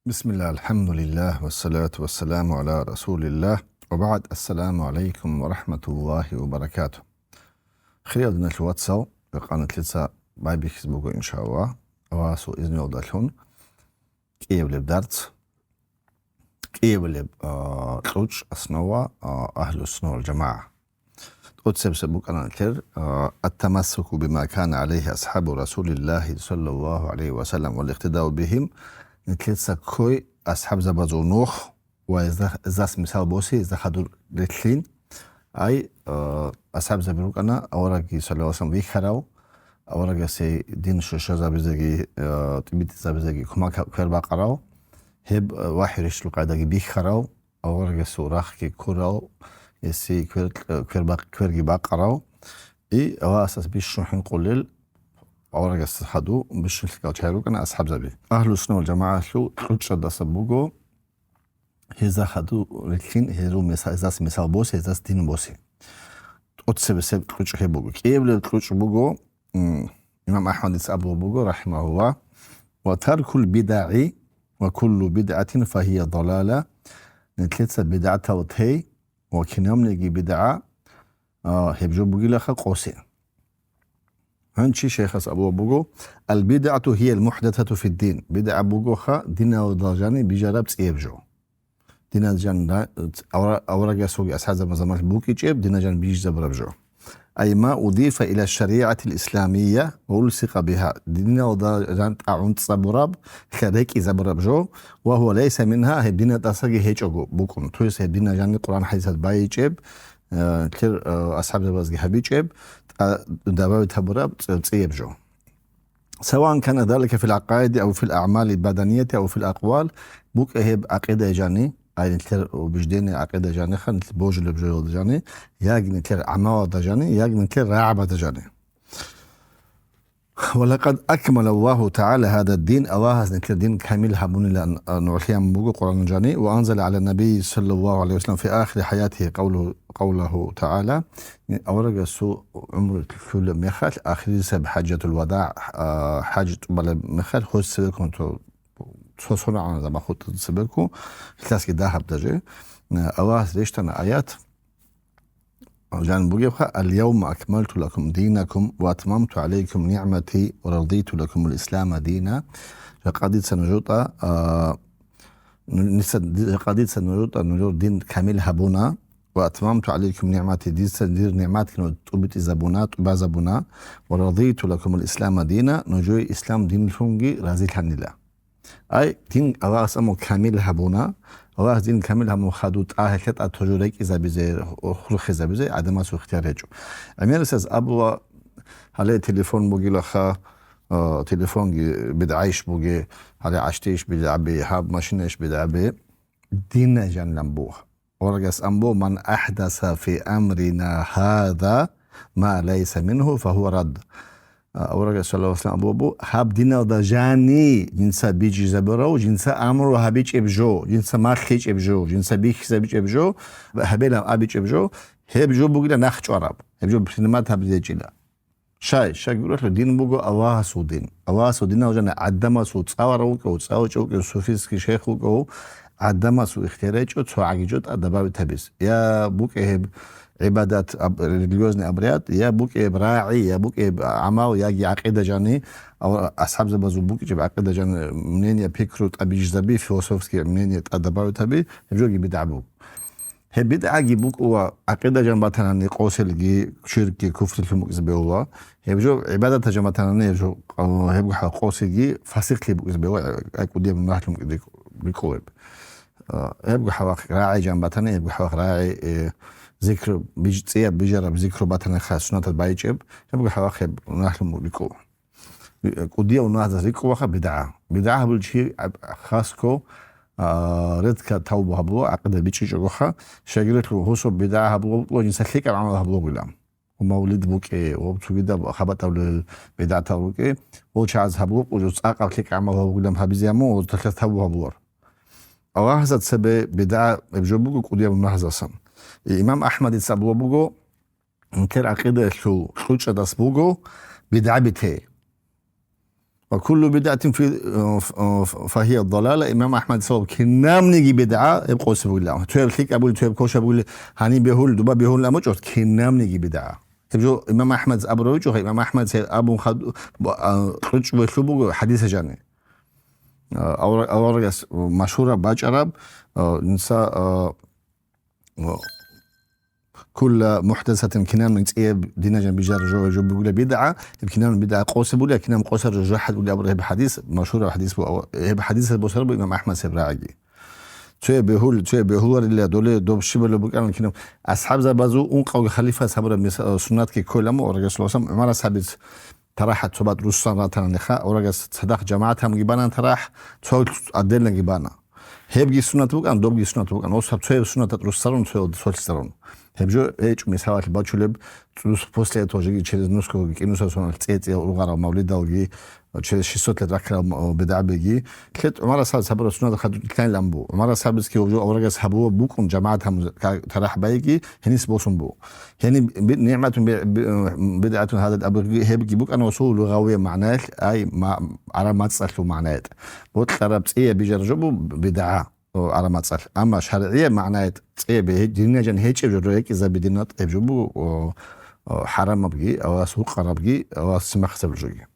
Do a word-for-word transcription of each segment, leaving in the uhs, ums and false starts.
بسم الله، الحمد لله، والصلاة والسلام على رسول الله، وبعد، السلام عليكم ورحمة الله وبركاته. Хириял диналъул вацал, къанлъица байбихьиз буго, иншаллагь, Аллагьасул изниялдалъун кӀиявлеб дарс, кӀиявлеб, а, кьучӀ, основа, а, агьлу сунна вал жамагӀа. ТӀоцебесеб букӀана нилъер, а, التمسك بما كان عليه أصحاب رسول الله صلى الله عليه وسلم والاقتداء بهم. Нилъеца ккой асхӀабзабазул нух ва гьезда-, гьездас мисал босе, гьезда хадур рилълъин. Ай, а, асхӀабзаби рукӀана аварагги, саллаллагьу гӀалайгьи ва саллам, вихьарав, аварагасе дин щущазабизеги, а, тӀибитӀизабизеги кумек квербакъарав, гьеб, а, вахӀи рещтӀараб къайдаги бихьарав, аварагасул рахъги ккурав, гьесие квер-, квербакъ-, кверги бакъарав, и Аллагьасда бищун хӀинкъулел аварагасда хадур бищун лъикӀал чагӀи рукӀана асхӀабзаби. Агьлу сунна вал жамагӀалъул кьучӀадаса буго, гьезда хадур рилълъин, гьезул миса-, гьездас мисал босе, гьездас дин босе. ТӀоцебесеб кьучӀ гьеб буго. КӀиявлеб кьучӀ буго, м, имам АхӀмадица абулеб буго, рахӀимагьуллагь: «وترك البدع وكل بدعة فهي ضلالة». Нилъеца бидгӀатал тей ва кинабниги бидгӀа, а, гьеб жо бугилаха къосе. Гьанчи шайхас абулеб буго: «البدعة هي المحدثة في الدين». БидгӀа бугоха диналда жани бижараб цӀияб жо. Диналда жан ра-, авра-, аварагасулги асхӀабзабазул заманалъ букӀичӀеб, диналда жан бижизабураб жо. أي ما أضيف إلى الشريعة الإسلامية وألصق بها. Диналда жан тӀагӀун цӀабураб, гьелъа рекӀизабураб жо, وهو ليس منها, гьеб диналдасаги гьечӀого букӀун. То есть гьеб диналда жан Къуръан хӀадисалда байичӀеб, э, кир, э, асхӀабзабазги гьабичӀеб, тӀа-, добавить гьабураб цӀи-, цӀияб жо. سواء كان ذلك في العقائد أو في الأعمال البدنية أو في الأقوال, букӀа гьеб гӀакъида жани, ай нилъер убеждение, гӀакъида жаниха, нилъ божулеб жоялда жани, яги нилъер гӀамалалда жани, яги нилъер рагӀабада жани. «ولقد أكمل الله تعالى هذا الدين», Аллагьас нилъер дин камил гьабунилан, а, нугӀлъи гьабун буго Къуръан жани, «وأنزل على النبي صلى الله عليه وسلم في آخر حياته قوله، قوله تعالى». Аварагасул гӀумру лъолеб мехалъ, ахирисеб хӀаджатул вадагӀ, а, хӀаж тӀубалеб мехалъ, гьос цебеккун цо, цо сонагӀаназда махутӀ цебеккун, лъасги дагьаб даже, а, Аллагьас рещтӀана аят, жан бугебха: «اليوم أكملت لكم دينكم وأتممت عليكم نعمتي ورضيت لكم الإسلام دينا». Жакъа дица нужутӀа, а, ну, ниса-, ди-, жакъа дица нужутӀа нужер дин камил гьабуна, «وأتممت عليكم نعمتي», дица дир нигӀматги тӀубитӀизабуна, тӀубазабуна, «ورضيت لكم الإسلام دينا», нужее ислам динлъунги разилъанила. Ай, дин Аллагьас амма камил гьабуна. Аллагьас дин камил гьабун хадур тӀагьелъа тӀад тожу рекӀизабизе, хурхизабизе гӀадамасул ихтияр гьечӀо. ГӀемерисез абула, гьале телефон бугилаха, а, телефонги бидгӀайищ буге, гьале гӀащтейищ бидгӀаби, гьаб машинайищ бидгӀаби. Динна жанлан бугь. Аварагас амбо: «من أحدث في أمرنا هذا ما ليس منه فهو رد». А, Аварагас, саллаллагьу гӀалайгьи ва саллам, абулеб буго: «Гьаб диналда жани жинца бижизабурав, жинца амру гьабичӀеб жо, жинца малъичӀеб жо, жинца бихьизабичӀеб жо, гьабилан абичӀеб жо, гьеб жо бугила нахъ чӀвараб, гьеб жо принимать гьабизечӀила». Щай, щай гурелъул дин буго Аллагьасул дин. Аллагьасул динал жана гӀадамасул цӀаларав вукӀав, цӀаличӀев вукӀав, суфийский шейх вукӀав, гӀадамасул ихтияр гьечӀо цо гӀагиджо тӀад добавить гьабиз. Я букӀе гьеб гӀибадат, аб-, религиозный обряд, я букӀе гьеб рагӀи, я букӀе гьеб гӀамал, яги гӀакъида жани, ав-, асхӀабзабазул букӀичӀеб гӀакъида жани, мнение, пикру тӀабижизаби, философский мнение тӀад добавить гьаби, гьеб жоги бидгӀа буго. Гьеб бидгӀаги букӀула, гӀакъида жан батанани къоселги, ширкги, куфрилъун букӀизе бегьула. Гьеб жо гӀибадаталъ жан батанани, гьеб жо, а, гьебго хӀалахъ къоселги фасикълъи букӀизе бегьула, гӀай кӀудияб мунагьлъун букӀи-, букӀи-, букӀулеб. А, гьебго хӀалахъ рагӀи жан батани, гьебго хӀалахъ рагӀи, э, зикру, биж-, цӀияб бижараб зикру батани хас суннаталъ байичӀеб, гьебго хӀалахъ гьеб мунагьлъун букӀи-, букӀула. КӀудияв нугӀзаздаса рикӀкӀунаха бидгӀа. БидгӀа гьабулчи хасго, а, редко тавба гьабула, гӀакъида бичӀчӀичӀогоха. Щайгурелъул гьусо бидгӀа гьабулеб букӀула, жинца лъикӀаб гӀамал гьабулеб бугилан. Ва мавлид букӀи, ва цогидаб хабатӀ гьабулел бидгӀатал рукӀи, ва чагӀаз гьабулеб букӀула, цӀакъаб лъикӀаб гӀамал гьабугилан гьабизе гьамун, ва цохӀо тавба гьабулар. Аллагьасда цебе бидгӀа гьеб жо буго кӀудияб нугӀзаздасан. И имам АхӀмадица абулеб буго, нилъер гӀакъидаялъул кьучӀадас буго бидгӀаби те. «Ва куллу бидгӀатин фи, ф-, ф-, фагьия далала», имам Ахмад салаб, кинабниги бидгӀа, гьеб къосиб бугилан. Цояб лъикӀаб були, цояб кошаб були, гьаниб бегьули, дуба бегьули амучӀо, кинабниги бидгӀа. Гьеб жо имам Ахмад абурав вичӀо, имам Ахмад гьеб абун хад-, ба-, а, кьучӀ вехьлу буго хадиса жани. А, авра-, аварагас машгьураб бачӀараб, а, инса, а, Ва кулла мухӀдасатин, кинаб цӀияб динажан бижар жо, жо бугила бидгӀа, гьеб кинаб бидгӀа къосаб бугила, кинаб къосар жо жахӀад бугила абураб гьеб хадис, машгьураб хадис бу-, гьеб хадисалъ босараб имам Ахмад гьеб рагӀиги. Цояб бегьул, цояб бегьуларила, доле доб щибала букӀана кинаб. АсхӀабзабазул ункъавги халифа сабураб мис-, суннатги кколамо, Расулуллагь ГӀумар асхӀабиц тарахӀат цо бакӀ руссаран ратана нехъа, аварагас цадахъ жамагӀатамги бана тарахӀ, цо отдельноги бана. Гьебги суннат букӀан, добги суннат букӀан. Ос гьаб цояб суннатат руссарун, цояб солъисарун. Гьеб жо гьечӀо, мисалалъе бачулеб, цӀус после этого жеги через нусго кӀинусав соналъ цӀе-цӀе ургъарав мавлидалги, через шестьсот лет рахъарал, о, бидгӀабиги. Лъет ГӀумар асхӀаб сабураб суннат хадур итлъанилан бу. ГӀумар асхӀабицги гьеб жо аварагас гьабула букӀун жамагӀатамуз ка-, тарахӀ байги, гьенис босун бу. Гьениб би-, нигӀматун би-, би-, бидгӀатун гьадал абурги гьебги букӀана гьесул лугъавияб магӀнаялъ, ай, ма-, гӀараб мацӀалъул магӀнаялъ. Бокьараб цӀияб бижараб жо бу-, бидгӀа, о, гӀараб мацӀалъ. Амма шаргӀияб магӀнаялъ цӀияб гье-, динажан гьечӀеб жо рекӀизаби динат гьеб жо бу-, о, о, хӀарамабги, авас гьукъарабги, авас симахъзаб жоги.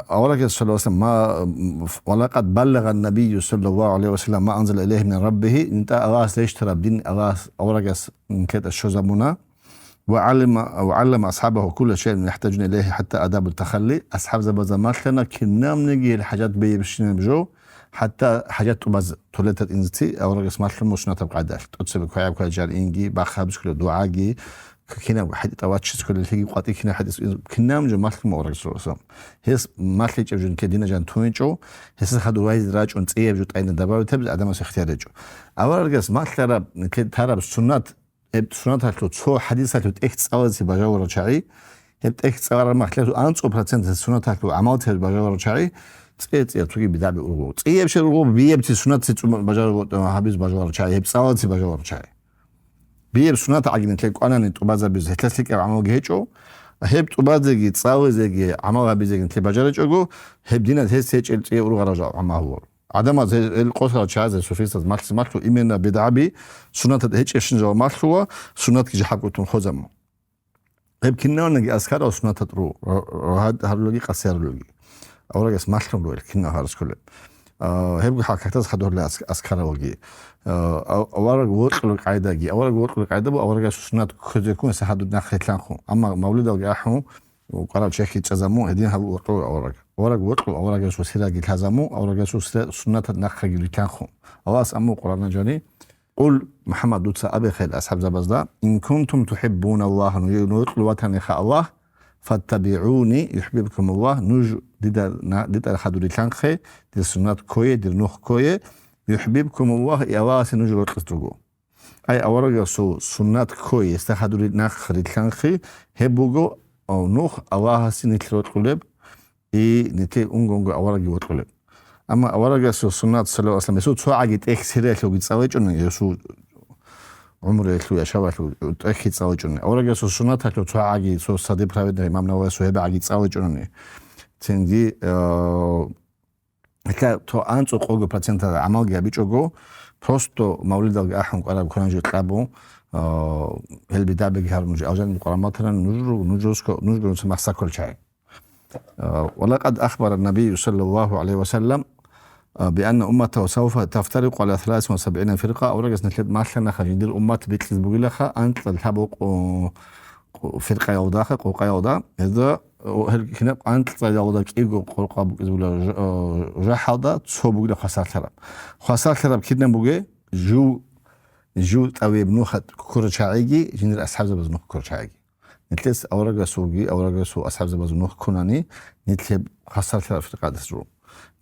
Аварагас, саллаллагьу гӀалайгьи ва саллам, ма, ва лакъад баллагъа набийю, саллаллагьу гӀалайгьи ва саллам, ма анзала илайгьи мин раббигьи, нитӀа Аллагьас рещтараб дин, Аллагьас аварагас нилъеда щвезабуна, ва гӀалима, ва гӀаллама асхӀабагьу кулла шайин яхӀтаджуна илайгьи хӀатта адабу тахалли, асхӀабзабазда малъана кинабниги гьел хӀажат бейибщинаб жо, хӀатта хӀажат тӀубаз, туалетат инзеци аварагас малъун мусунатаб къайдалъ, тӀоцебе кваяб квай жар инги, бахъ гьабискулеб дугӀаги, К-, кинаб хӀетӀа ваччиз кколел лъиги къватӀи кинаб хӀетӀис кин-, кинаб жо малъун аварагас росам. Гьес малъичӀеб жо кин динажан туничӀо, гьесда хадур вайзе рачӀун цӀияб жо тӀайна дабавитабиз адамас ихтияр гьечӀо. Аварагас малъараб, кин тараб суннат, гьеб суннаталъул цо хадисалъул тӀехь цӀалазе бажаварав чагӀи, гьеб тӀехь цӀалараб махлъалъул анцӀго процент суннаталъул гӀамал цебе бажаварав чагӀи, цӀе-цӀияб цоги бидгӀаби ургъу. ЦӀияб шер ургъу, биябти суннатци цӀуман бажарав-, гьабиз бажаварав чагӀи, гьеб цӀалазе бажаварав чагӀи. Бияб сунат гӀагинилъе кӀванани тӀубазабиз гьелъас лъикӀаб гӀамалги гьечӀо, гьеб тӀубазеги, цӀализеги, гӀамал гьабизеги нилъе бажаричӀого, гьеб диназ гьес гьечӀел цӀияб ургъараб жо гӀамал гьавур. Гьадамаз гьел, гьел къосарал чагӀазе, суфистаз малъ-, малъу именно бидгӀаби, сунатат гьечӀебщин жо малъула, сунатги жахӀабгутун хозаму. Гьеб кинавнаги аскарал сунатат ру, ра-, рагьад гьарулелги къасиярулелги. Аварагас малъун ругел кинав гьарускулеб. А, гьебго хӀал кагътаз хадурлъи ас-, аскаравги. А, ав-, авараг вокьулел къайдаги. Авараг вокьулел къайда бу, аварагасул сунат кквезеккун сахадур нахъ рилълъанхъун. Амма мавлидалги ахӀун, кӀварал чехьги чӀезамун, гьедин гьаб вокьула авараг. Авараг вокьул, аварагасул сираги лъазамун, аварагасул сира-, суннатат нахъаги рилълъанхъун. Аллагьас амму Къуръана жани, Къул, МухӀаммад, дуца абе хел асхӀабзабазда, ин кунтум тухӀиббуналлагь, нуж вокьулев ватаниха Аллагь, фаттабигӀуни, юхӀбибкумуллагь, нуж дида на-, дида хадур рилълъанхъе, дир суннат ккое, дир нух ккое, юхӀбибкумуллагь, и Аллагьасе нуж рокьулъ руго. Ай аварагасул суннат ккое, гьесда хадур нахъ рилълъанхъи, гьеб буго, о, нух Аллагьасе нилъ рокьулеб, и нилъее унго-унго аварагги вокьулеб. Амма аварагасул суннат, саллаллагьу гӀалайгьи ва саллам, гьесул цо гӀаги тӀехь сираялъулги цӀаличӀони, гьесул гӀумруялъул, яшавалъул тӀехьги цӀаличӀони. Аварагасул суннаталъул цо гӀаги, цо сади праведный имам Нававиясул гьеб гӀаги цӀаличӀони. Цинги, э, гьелъа цо анцӀго-къого проценталда гӀамалги гьабичӀого, просто мавлидалги ахӀун кӀвараб кванажо кьабун, э, гьел бидгӀабиги гьарун нуж алжан къураматаран нуж, нуж, нужго махсаккол чагӀи. Ва лакъад ахбара набийю саллаллагьу гӀалайгьи ва саллам, а, бианна умматагьу савфа тафтарикъу гӀала саласин ва сабгӀина фиркъа, аварагас нилъер малъанаха жиндир уммат бикьиз бугилаха анкьа лъабу къу-, къу-, фиркъаялдаха, къуркъаялда. Гьезда, о, гьел кинаб анкьаялда кӀиго къуркъа букӀиз бугила ж-, о, жахӀалда цо бугила хвасарлъараб. Хвасарлъараб кинаб бугеб? Жив, жив тӀавияб нухалъ ккурав чагӀиги, жиндир асхӀабзабаз нух ккурав чагӀиги. Нилъес аварагасулги, аварагасул асхӀабзабазул нух ккунани, нилъ гьеб хвасарлъараб фиркъадас жо.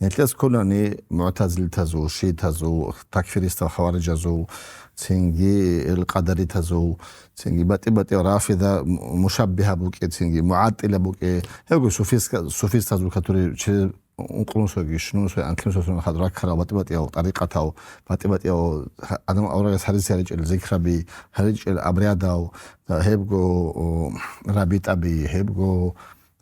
Нилъес ккунани мугӀтазилитазул, шиитазул, такфиристал хаварижазул, цинги ил къадаритазул, цинги батӀи-батӀиял рафида, му-, мушаббиха букӀе, цинги мугӀаттила букӀе, гьебго суфистка-, суфистазул катури чи-, ункълусоги, щунусоги, анлънусосун хадур раккарал батӀи-батӀиял тӀарикъатал, батӀи-батӀиял гьа-, адам аварагас гьаризе гьаричӀел зикраби, гьаричӀел обрядал, гьебго, о, рабитӀаби, гьебго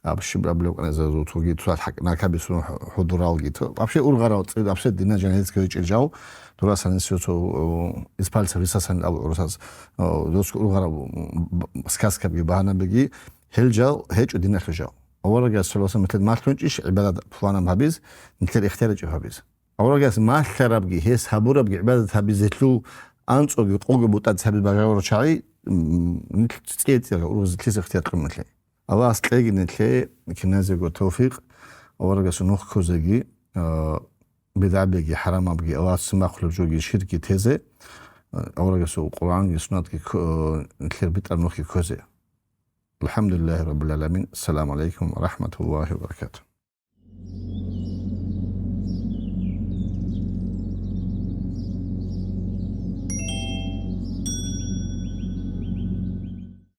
Аб щиб абулеб кӀаназа зутуги цоял хӀакъ накабисун хӀу-, хӀудуралги. То, вообще ургъарал цӀи, вообще дина жанилицги гьечӀел жав, дурасан нисио цо, о, из пальцев высосанил абу гӀурусаз, о, доску ургъарал, м, б-, сказкабги, багьанабиги, гьел жал гьечӀо диналъул жал. Аварагас саллаллаху алейхи ва саллям малъунчӀищ гӀибадат пуланаб гьабиз, нилъер ихтияр гьечӀеб гьабиз. Аварагас малъарабги, гьес гьабурабги гӀибадат гьабизелъул анцӀоги къоги бутӀац гьабиз бажарурал чагӀи, м, нилъ цӀе-цӀе ургъизе лъизе ихтияр кьун нилъее. Аллагьас кьеги нилъее киназего тавфикъ, аварагасул нух ккозеги, а, бидгӀабиги, хӀарамабги, Аллагьас цин бахъулеб жоги, ширкги тезе, а, аварагасул Къуръанги, суннатги кко-, нилъер битӀараб нухги ккозе. АлхӀамдулиллагьи раббил гӀаламин. Ассаламу гӀалайкум ва рахӀматуллагьи ва баракатугь.